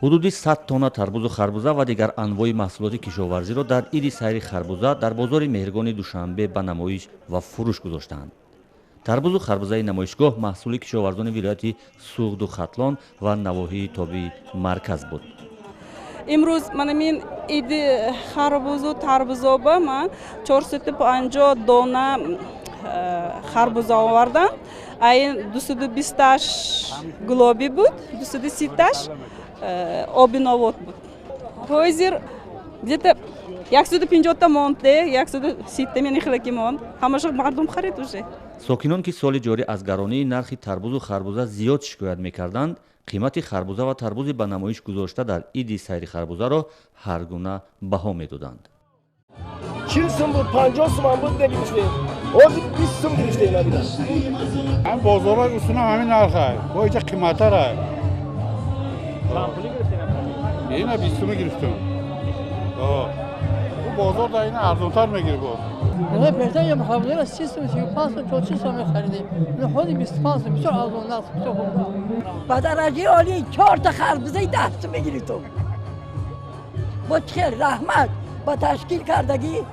Ҳудуди 100 тонна тарбузу харбуза ва дигар анвои маҳсулоти кишоварзиро дар иди сайри харбуза дар бозори Меҳргони Душанбе ба намоиш ва фурӯш гузоштаанд. Тарбузу харбузаи намоишгоҳ маҳсули кишоварзони вилояти Суғду Хатлон ва навоҳии тобеи марказ буд. Имрӯз манамин иди харбузу тарбузоба ман 450 дона харбуза овардам. Айн 220-аш гулобӣ буд, 230-аш оби навот буд. Ҳозир где-то 150-та монд, 130-та мени хелаки монд. Ҳамаша мардум харид уже. Сокинон, ки соли ҷорӣ аз гаронии нархи тарбузу харбуза зиёд шикоят мекарданд, қимати харбуза ва тарбузи ба намоиш гузошта дар иди сайри харбузаро ҳар гуна баҳо медоданд. 40 сум буд, 50 сумам буд, мегирифтем. Ҳозир 20 сум гирифтем, набина. Ҳам бозорҳои усунам ҳамин нархай, бо иҷа қиматтарай. Ина 20 сума гирифтем. Бозор дар ина арзонтар мегири боз. Пештар я харбузаро 30 сум, 35 сум, 40 сум мехаридем. Ҳозир 25 сум, бисёр арзон нарх, бисёр хуб. Ба дараҷаи олӣ чорта харбузаи 10 сум мегирифтум. Бо чӣ хел раҳмат ба ташкил кардагӣ.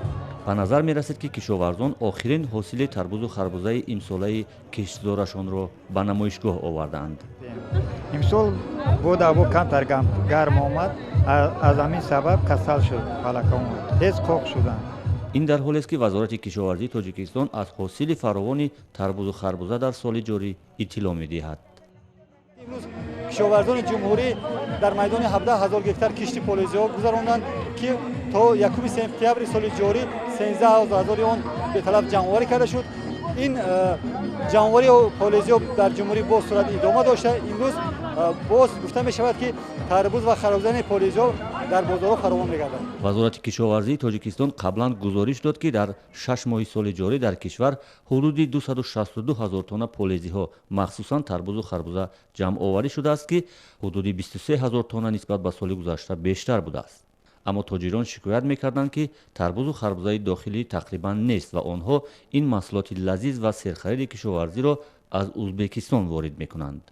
Ба назар мерасид, ки кишоварзон охирин ҳосили тарбузу харбузаи имсолаи киштзорашонро ба намоишгоҳ овардаанд. Имсол боду ҳаво камтар гарм омад, аз ҳамин сабаб касал шуд палакаон, тез қоқ шуданд. Ин дар ҳолест, ки Вазорати кишоварзии Тоҷикистон аз ҳосили фаровони тарбузу харбуза дар соли ҷорӣ иттилоъ медиҳад. Имрӯз кишоварзони ҷумҳурӣ дар майдони 17 ҳазор гектар кишти полезиҳо гузаронданд, ки то 1 сентябри соли ҷорӣ 13 ҳазори он беталаф ҷамъоварӣ карда шуд. Ин ҷамъоварии полезиҳо дар ҷумҳурӣ боз сурат идома дошта, имрӯз боз гуфта мешавад, ки тарбуз ва харбузаи полезиҳо дар бозорҳо фаровон мегардад. Вазорати кишоварзии Тоҷикистон қаблан гузориш дод, ки дар 6 моҳи соли ҷорӣ дар кишвар ҳудуди 262 ҳазор тонна полезиҳо, махсусан тарбузу харбуза, ҷамъоварӣ шудааст, ки ҳудуди 23 ҳазор тонна нисбат ба соли гузашта бештар будааст. Аммо тоҷирон шикоят мекарданд, ки тарбузу харбузаи дохилӣ тақрибан нест ва онҳо ин маҳсулоти лазиз ва серхариди кишоварзиро аз Узбекистон ворид мекунанд.